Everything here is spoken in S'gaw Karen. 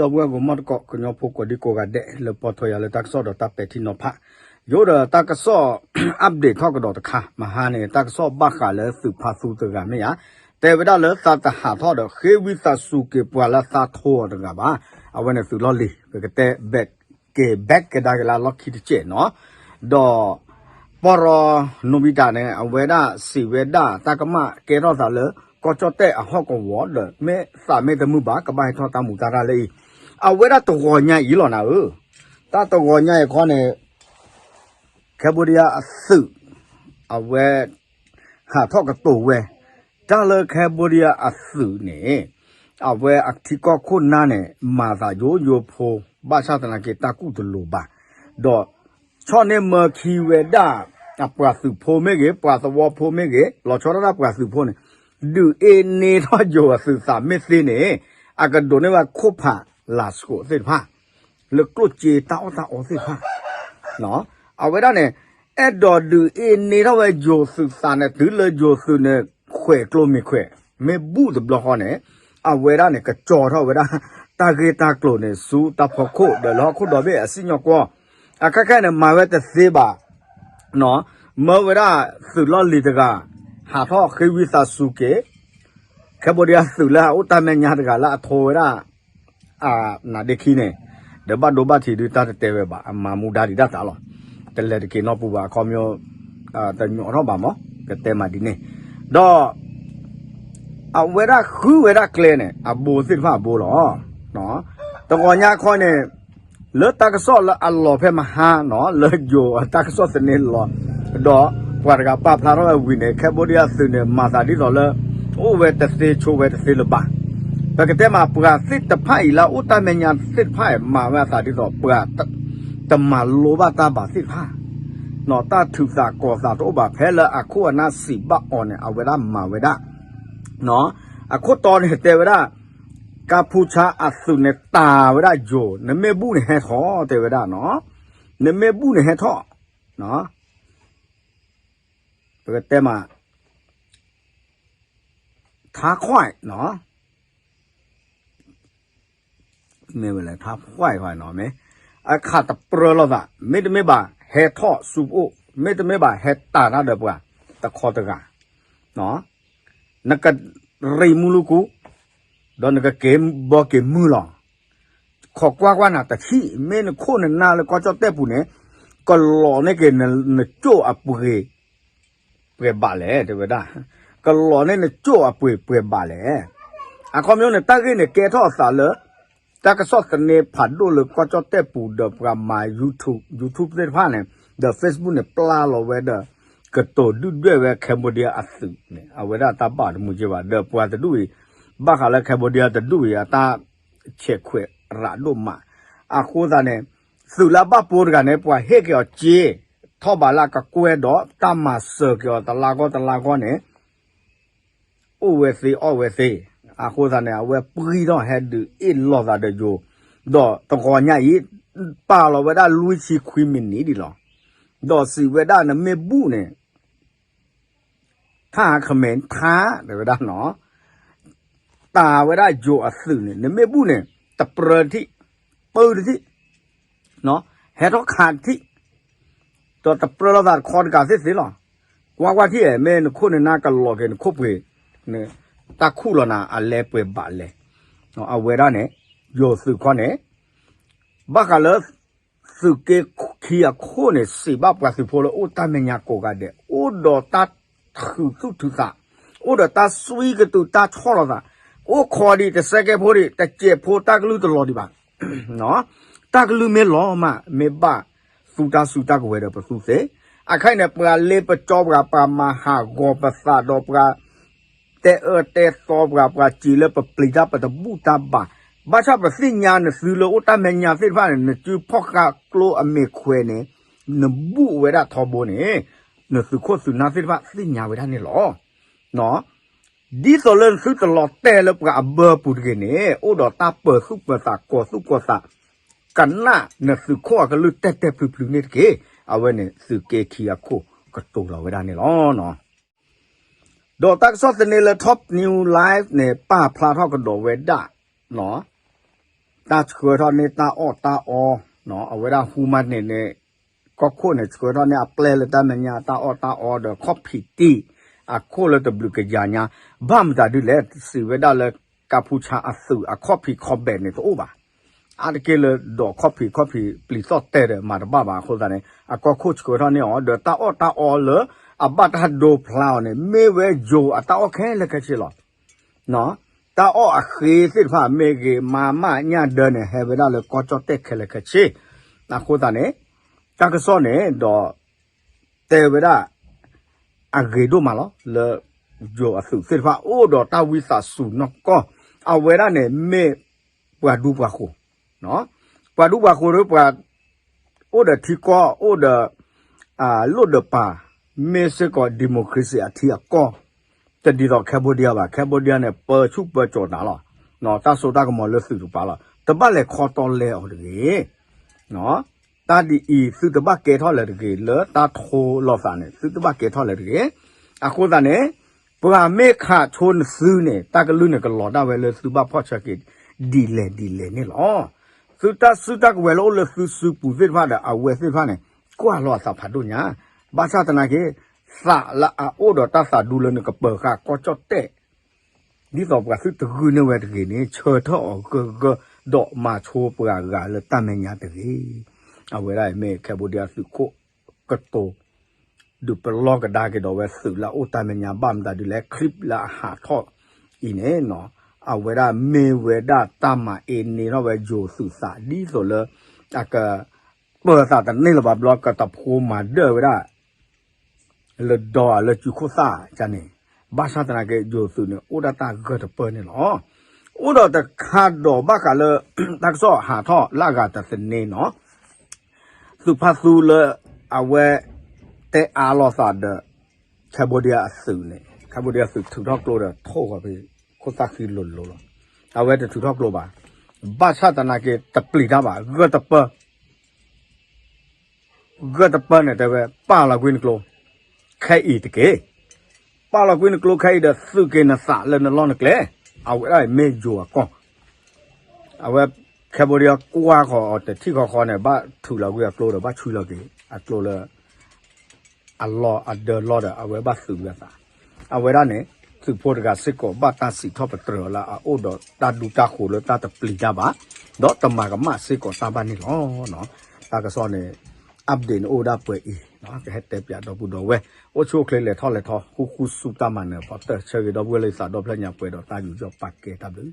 ဒီပုၢ်ဝဲၢ်ဂီၤမီၢ်တကိး ကညီဖိကိးဒံကိးဂၤဒဲး လၢပီထီယၤလၢတၢ်ကစီၣ်ဒီးတၢ်ပဲာ်ထံနီၤဖး, ယအိၣ်ဒီးတၢ်ကစီၣ် update ထီၣ်ကဒီးတခါ မဟါန့ၣ် တၢ်ကစီၣ်ဘၣ်ဃးလၢသုးဖါသူတဂၤမ့ၢ်ဧါ, တဲဝဲဒၣ်လၢသးတဟးထီၣ်ဒီး ဃ့ဝံသးစူၤက့ၤပှၤလၢသးထိအီၤတဂၤဘၣ်, အဝဲန့ၣ်သုးလီၢ်လံၤ ပကတဲဘၣ်က့ၤ ဘၣ်ကဒါက့ၤလၢအလီၢ်ခံတစဲးနီၤ, ဒီး ပီၢ်ရီနိဘံတၢ်န့ၣ် အဝဲဒၣ်စံးဝဲဒၣ် တၢ်ကမၣ်ကဲထီၣ်သးလၢ ကီၢ်ကၠီၣ်တဲၣ်အဟီၣ်ကဝီၤဒီး မ့ၢ်သးမ့ၢ်တမုာ်ဘၣ် ကဘၣ်ဟဲထီၣ်တၢ်မူတၢ်ရၢ်လၢအံၤ, အဝဲဒၣ်တဂီၤညါအံၤလီၤနၤဧၢ, တၢ်တဂီၤညါအံၤခီန့ၣ် Cambodia အသုး အဝဲ ဟးထီၣ်ကတိၤဝဲ, တၢ်လၢ Cambodia အသုးန့ၣ် အဝဲအထံကီၢ်ခိၣ်နၢ်န့ၣ် မၤသးယိယိဖိ ဘၣ်ဆၣ်သနာ်က့ တၢ်ကူၣ်တလိၤဘၣ်, ဒီး ဆီၣ်န့ၢ်မၢခံဝဲဒၣ် အပှၤသုးဖိမ့ၢ်ဂ့ၤ ပှၤသဝီဖိမ့ၢ်ဂ့ၤ လီၤဆီဒၣ်တၢ်ပှၤသုးဖိန့ၣ် ဒုးအ့န့ၢ်ထီၣ်ယိၤအသုးသးမ့ၢ်သ့န့ၣ် အကဒိးန့ၢ်ဝဲခိၣ်ဖးလၤစကိးသ့ၣ်တဖၣ် လၢကျိၣ်စ့တၢ်အီၣ်တၢ်အီသ့ၣ်တဖၣ် အဝဲဒၣ်န့ၣ် အဲၣ်ဒိးဒုးအ့န့ၢ်ထီၣ်ဝဲယိၤသုးသးန့ၣ် တုၤလၢယိၤသုးန့ၣ် ခွဲးကျိမ့ၢ်ခွဲး မ့ၢ်ဘူၣ်တဘျီဃီန့ၣ် အဝဲဒၣ်န့ၣ် ကကၠီထီၣ်ဝဲဒၣ် တၢ်ဂ့ၢ်တၢ်ကျိၤန့ၣ် ဆူတၢ်ဖီခိၣ်ဒီးလၢဟီၣ်ခိၣ်ဒီဘ့ၣ်အစံၣ်ညီၣ်ကွီၢ်, အခဲခဲန့ၣ် မၤဝဲတသ့ဘၣ် မၢဝဲဒၣ်သုးလီၢ်လံၤတဂၤ ဟးထီၣ်ဃ့ဝံသးစူၤက့ၤ Cambodia သုးလၢအအိၣ်တၢ်မဲာ်ညါတဂၤလၢအထိဝဲဒၣ် အနါဒ့ခံန့ၣ် ဒီးဘၣ်ဒိဘၣ်ထံးဒုးတၢ်တတဲဝဲဘၣ် အမၤမူဒါဒံးဒၣ်သးလီၤ. တလဲၤတက့ၤနီၢ်ပူၤဘၣ် အခီပညီ တညီထီၣ်ဘၣ်မး ကတဲမးဒ်န့ၣ် ဒီး အဝဲဒၣ်ဃုဝဲဒၣ်ကျဲန့ၣ် အဘိသ့ၣ်တဖၣ်အဘိလီၤ. တဂီၤညါခီန့ၣ် လၢတၢ်ကစီၣ်လၢအလီၤဖဲမဟါနီၤ လၢယိၤအတၢ်ကစီၣ်သန့လီၤ ဒီးပှၤတဂၤပာ်ဖျါထီၣ်ဝဲဝံၤန့ၣ် Cambodia သုးန့ၣ် မၤသးဒ်သိးလၢ အိၣ်ဝဲတသ့ဆိဝဲတသ့လၢၤဘၣ်. ပကတဲမး ပှၤသ့ၣ်တဖၣ်အံၤလၢအအိၣ်တၢ်မဲာ်ညါသ့ၣ်တဖၣ်အံၤ မၤဝဲအသးဒ်သိး ပှၤတမၤလိဘၣ်တၢ်ဘၣ်သ့ၣ်တဖၣ် တၢ်ထုးသးကိးသးတအိၣ်ဘၣ် ဖဲလၢအခိၣ်အနၢ်စံးဘၣ်အီၤန့ၣ် အဝဲဒၣ်မၤဝဲဒၣ် အခိၣ်တီန့ၣ်တဲဝဲဒၣ် ကၢ်ဖူဆါအသုးန့ၣ် တၢ်ဝဲဒၣ်ယိၤ နမ့ၢ်ဘူၣ်န့ၣ်ဟဲထီၣ် တဲဝဲဒၣ်နီၤ, နမ့ၢ်ဘူၣ်န့ၣ်ဟဲထီၣ် ပကတဲမး ထါခွဲးနီၤ မ့ၢ်ဝဲလဲၣ် ထါခွဲးခွဲးနီၤ မ့ၢ် အခးတပြၢလိာ်သး မ့တမ့ၢ်ဘၣ် ဟဲထီၣ်ဆူပအိၣ် မ့တမ့ၢ်ဘၣ် ဟဲတၢ်တၢ်ဒီးပှၤ တခီတဂၤ နကရံးမူလူကူ ဒီးနကက့ၤဘီက့ၤမုၢ်လီၤ. ခိးကွၢ်ကွၢ်နၤတထံၣ် မ့ၢ်နခိၣ်နနၢ်လၢကီၢ်ကၠီၣ်တဲၣ်ပူၤန့ၣ် ကလီၤန့ၢ်က့ၤနကၠိၣ်အပှ့ၤ ပှဲၤဘးလဲၣ် တဲဝဲဒၣ်, ကလီၤန့ၢ်နကၠိၣ်အပှ့ၤပှဲၤဘးလဲၣ်. အခီပညီန့ၣ် တၢ်ဂ့ၢ်န့ၣ်ကဲထီၣ်အသးလၢ တၢ်ကစီၣ်သန့ဖးဒိၣ်လၢကီၢ်ကၠီၣ်တဲၣ်ပူၤဒီးပှၤမၤ YouTube YouTube သ့ၣ်တဖၣ်န့ၣ် ဒီး Facebook န့ၣ် ပျၢ်လီၤဝဲဒီး ကတိၤဒုၣ်ဒွဲၣ်ဝဲ Cambodia အသုးန့ၣ် အဝဲဒၣ်တၢ်ဘၣ်တမုာ်က့ဘၣ် ဒီးပှၤတဒူၣ်အံၤ ဘၣ်ဃးလၢ Cambodia တဒူၣ်အံၤ အတၢ်ဆဲးခွဲးရးဒိၣ်မး. အဃိသတးန့ၣ် သုးလၢအဘၣ်ပိာ်တဂၤန့ၣ် ပှၤဟ့ၣ်က့ၤအီၤစ့ ထီၣ်ဘးလၢအကကွဲၢ်ဒီး တၢ်မၤစၢၤက့ၤအီၤတလါဂီၢ်တလါဂီၢ်န့ၣ် အိၣ်ဝဲသ့အီၣ်ဝဲသ့. အဃိသတးန့ၣ် အဝဲပှံၢ်ထီၣ်ဟဲဒုးအ့ၣ်လိာ်သးဒီးယိၤ, ဒီးတဂီၤညါအံၤ ပာ်လီၤဝဲဒၣ်လွံၢ်ဆံခွံမံးနံးဒံးလီၤ. ဒီးစံးဝဲဒၣ်နမ့ၢ်ဘူၣ်န့ၣ် ထါ comment ထါ တဲဝဲဒၣ်နီၤ, တၢ်ဝဲဒၣ်ယိၤအသုးန့ၣ် နမ့ၢ်ဘူၣ်န့ၣ် တပြၢတထံၣ်, ပုၢ်တထံၣ်, ဟဲထီၣ်ခးတထံၣ်, ဒီးတပြၢလိာ်သးတခီတကးသ့ၣ်သ့ၣ်လီၤ. ကွၢ်ကွၢ်ထံၣ်အဲၣ် မ့ၢ်နခိၣ်နနၢ်ကလီၤက့ၤနခိၣ်ပှ့ၤ, တၢ်ခူၣ်လီၤနၤ အလဲပှဲၤဘးလဲၣ်. အဝဲဒၣ်န့ၣ် ယိၤသုးခီန့ၣ် ဘၣ်ဃးလၢ သုးက့ခံအခိၣ်န့ၣ် စံးဘၣ်ပှၤသုးဖိလၢအိၣ်တၢ်မဲာ်ညါကိးဂၤဒဲး အိၣ်ဒီးတၢ်ထုးသူၣ်ထုးသး, အိၣ်ဒီးတၢ်စွံကတုၤတၢ်ဆီၣ်လီၤသး, အိၣ်ခိးဒံးတစဲးကဲဖိဒံး တစဲးဖိတၢ်ကလုၢ်တလီၤဒံးဘၣ်. တၢ်ကလုၢ်မ့ၢ်လီၤမး မ့ၢ်ဘၣ်သူတၢ်စူၤတၢ်ကဝဲၤဒီးပသူသ့. အခဲအံၤန့ၣ် ပှၤလ့ပကၠီပှၤ ပှၤမၤဟးဂီၤပသးဒီးပှၤ တဲအၢတဲသီပှၤ ပှၤစံးလၢပပျံၤတၢ်ပတဘူၣ်တၢ်ဘၣ်, ဘၣ်ဆၣ်ပသ့ၣ်ညါနသုလၢအိၣ်တၢ်မဲာ်ညါသ့ၣ်တဖၣ်န့ၣ် နစုဖီၣ်ဃာ်ကျိအမ့ၢ်ခွဲးန့ၣ် နဘူၣ်ဝဲဒၣ်ထီဘိန့ၣ် နသုးခိၣ်သုးနၢ်သ့ၣ်တဖၣ်သ့ၣ်ညါဝဲဒၣ်န့ၣ်လီၤ. ဒ်သိးလၢနသုတလီၤတဲာ်လၢပှၤအဘၢပူၤတဂ့ၤန့ၣ် အိၣ်ဒီးတၢ်ပၢၤသူၣ်ပၢၤသး ကိးသူၣ်ကိးသး ကနၣ်နသုးခိၣ်အကလုၢ်တဲာ်တဲာ်ဖျုးဖျုးန့ၣ်တက့ၢ်. အဝဲန့ၣ်သုးက့ခံအခိၣ်ကတိၤလီၤဝဲဒၣ်န့ၣ်လီၤ. ဒီးတၢ်ကစီၣ်သန့လၢ Top News Live န့ၣ် ပာ်ဖျါထီၣ်ကဒီးဝဲဒၣ် နီၤ, တၢ်ဆှၢထီၣ်န့ၢ်တၢ်အီၣ်တၢ်အီ, အဝဲဒၣ်ဟူမၤန့ၣ်န့ၣ် ကီၢ်ခိၣ်န့ၣ် ဆှၢထီၣ်န့ၢ်အပျဲၢ်လၢတၢ်မဲာ်ညါတၢ်အီၣ်တၢ်အီဒီးခီၣ်ဖံးတံၢ် အခိၣ်လၢတဘျုးကယၤညါ, ဘၣ်မတၤဒ်လဲၣ် စံးဝဲဒၣ်လၢ ကၢ်ဖူဆါအသုးအခီၣ်ဖံးခီၣ်ဘဲးန့ၣ်တအိၣ်ဘၣ်. အါတက့ၢ်လၢဒိးခီၣ်ဖံးခီၣ်ဖံးပျံၤသီၣ်တဲာ်ဒီးမၤတဘၣ်ဘၣ်အဃိသတးန့ၣ် အကီၢ်ခိၣ်ဆှၢထီၣ်န့ၢ်အီၤ ဒီးတၢ်အီၣ်တၢ်အီလၢအဘၣ်တၢ်ဒိဖျါအီၤန့ၣ် မ့ၢ်ဝဲယိၤအတၢ်အီၣ်ခဲလၢာ်ခဲဆ့လီၤ. တၢ်အီၣ်အဃ့သ့ၣ်တဖၣ်မ့ၢ်ဂ့ၤ မၤမၢ်ညၣ်ဒၢန့ၣ် ဟဲဝဲဒၣ်လၢကီၢ်ကၠီၣ်တဲၣ်ခဲလၢာ်ခဲဆ့, အဃိသတးန့ၣ် တၢ်ကစီၣ်န့ၣ်ဒီး တဲဝဲဒၣ် အဂ့ၤဒိၣ်မးလီၤ လၢ ယိၤအသုးသ့ၣ်တဖၣ်အိၣ်ဒီးတၢ်ဝံသးစူၤနီၢ်ကီၢ်, အဝဲဒၣ်န့ၣ်မ့ၢ်ပှၤဒူပှၤဃိၤ, ပှၤဒူပှၤဃိၤဒီးပှၤ အိၣ်ဒီးထံကီၢ် အိၣ်ဒီး လိၣ်ဒီးပၤ မ့ၢ်စ့ၢ်ကီး democracy အထံအကီၢ်, တဒ်သိး Cambodia ဘၣ်, Cambodia န့ၣ် ပၢဆူၣ်ပၢစိးနၤလီၤ, တၢ်စိတၢ်ကမီၤလၢသုးတပၤလီၤ, တဘၣ်လဲၤခီတီလဲအီၤတဂ့ၤ တၢ်ဒ်အံၤ သုတဘၣ်ကဲထီၣ်လၢၤတဂ့ၤ, လၢတၢ်ထိလိာ်သးန့ၣ် သုတဘၣ်ကဲထီၣ်လၢၤတဂ့ၤ. အဃိသတးန့ၣ် ပှၤမ့ၢ်ခးဆိနသုန့ၣ် တၢ်ကလုၢ်န့ၣ်ကလီၤဒၣ်ဝဲလၢသုဘၣ်ဖီၣ်ဆၢက့ၤ ဒ်လဲၣ်ဒ်လဲၣ်န့ၣ်လီၤ. သုတၢ်စုတၢ်ကဝဲၤလၢအိၣ်လၢသုစုပူၤသ့ၣ်တဖၣ်ဒီးအဝဲသ့ၣ်တဖၣ်န့ၣ် ကွၢ်လီၤအသးဖးဒိၣ်ညါ, ဘၣ်ဆၣ်သနာ်က့ သးလၢအအိၣ်ဒီးတၢ်သးဒူလၢနကပၢၤဃာ်ကီၢ်ကၠီၣ်တဲၣ် ဒ်သိးပှၤသုတဂုာ်န့ၢ်ဝဲတဂ့ၤန့ၣ် ဆၢထၢၣ်အီၤဂၢၢ်ဂၢၢ် ဒီးမၤဆိပှၤဂၤလၢတၢ်မဲာ်ညါတဂ့ၤ. အဝဲဒၣ်အံၤမ့ၢ် Cambodia သုးခိၣ်ကတိၤ ဒုးပလီၢ်ကဒါက့ၤဒီးဝဲသုးလၢအအိၣ်တၢ်မဲာ်ညါဘၣ်မတၤဒ်လဲၣ် clip လၢအဟးထီၣ်အံၤန့ၣ် အဝဲဒၣ်မ့ၢ်ဝဲဒၣ်တၢ်မၤအ့န့ၢ်ထီၣ်ဝဲယိၤသုးသး ဒ်သိးလၢ အက ပၢၤသးတန့ၢ်လၢၤဘၣ်ဘျီ ကတဖိမၤဒၢၣ်ဝဲဒၣ် လၢဒီးလၢစုခိၣ်သၣ်န့ၣ်, ဘၣ်ဆၣ်သနာ်က့ ယိၤသုးန့ၣ် အိၣ်ဒၣ်တၢ်ဂၢၢ်တပၢၢ်န့ၣ်လီၤ. အိၣ်ဒီးတခါဒီးဘၣ်ဃးလၢ တၢ်ကစီၣ်ဟးထီၣ်လၢအဂၤတသန့နီၤ, သုးဖါသူလၢ အဝဲ တဲအါလိာ်သးဒီး Cambodia အသုးန့ၣ် Cambodia သုးထုးထီၣ်ကျိဒီးထိၣ်ဃီၤဖဲ ခိၣ်သၣ်ဃံလိၤလိၤလီၤ. အဝဲတထုးထီၣ်ကျိဘၣ်. ဘၣ်ဆၣ်သနာ်က့ တပျံၤတၢ်ဘၣ် ဂၢၢ်တပၢၢ် ဂၢၢ်တပၢၢ်န့ၣ်တဲဝဲ ပာ်လီၤကွံနကျိ ခဲအံၤတက့ၢ်. ပာ်လီၤကွံနကျိခဲအံၤဒီး သုးက့ၤနသးလၢနလီၢ်နကျဲ, အဝဲဒၣ်မ့ၢ်ယိၤအကီၢ်. အဝဲ Cambodia ကွၢ်ဃီၤအီၤတထံၣ်ဃီဃီန့ၣ် ဘၣ်ထုးလီၤကွံအကျိဒီး ဘၣ်ဆွံလီၤက့ၤအကျိလၢ အလီၢ်အဒၢလီၢ်ဒီး အဝဲဘၣ်သုးဝဲအသး. အဝဲဒၣ်န့ၣ် သုးဖိတဂၤစ့ၢ်ကီး ဘၣ်တၢ်စံးထီၣ်ပတြၢၤအီၤလၢအအိၣ်ဒီးတၢ်ဒူတၢ်ဃိၤလၢတၢ်တပျံၤတၢ်ဘၣ်, ဒီးတမၤကမၣ်စ့ၢ်ကီးတၢ်ဘၣ်န့ၣ်လီၤ. တၢ်ကစီၣ်န့ၣ် update န့ၣ်အိၣ်ဝဲဒၣ်ပှဲၤအံၤ, ကဟဲတဲပၠးဒီပုၢ်ဒီဝဲၢ် အိၣ်ဆူၣ်အိၣ်ချ့လဲၤထီၣ်လဲၤထီ ဃူဃူဆူတၢ်မၤနၢၤ ပီၣ်တၢၢ်ဆၢဂ့ၤဒီပုၢ်ဝဲၢ်လၢသးဒီဖျၢၣ်ညါပှဲၤဒီးတၢ်ယူးယီၣ်ပာ်ကဲတၢ်ဘျုး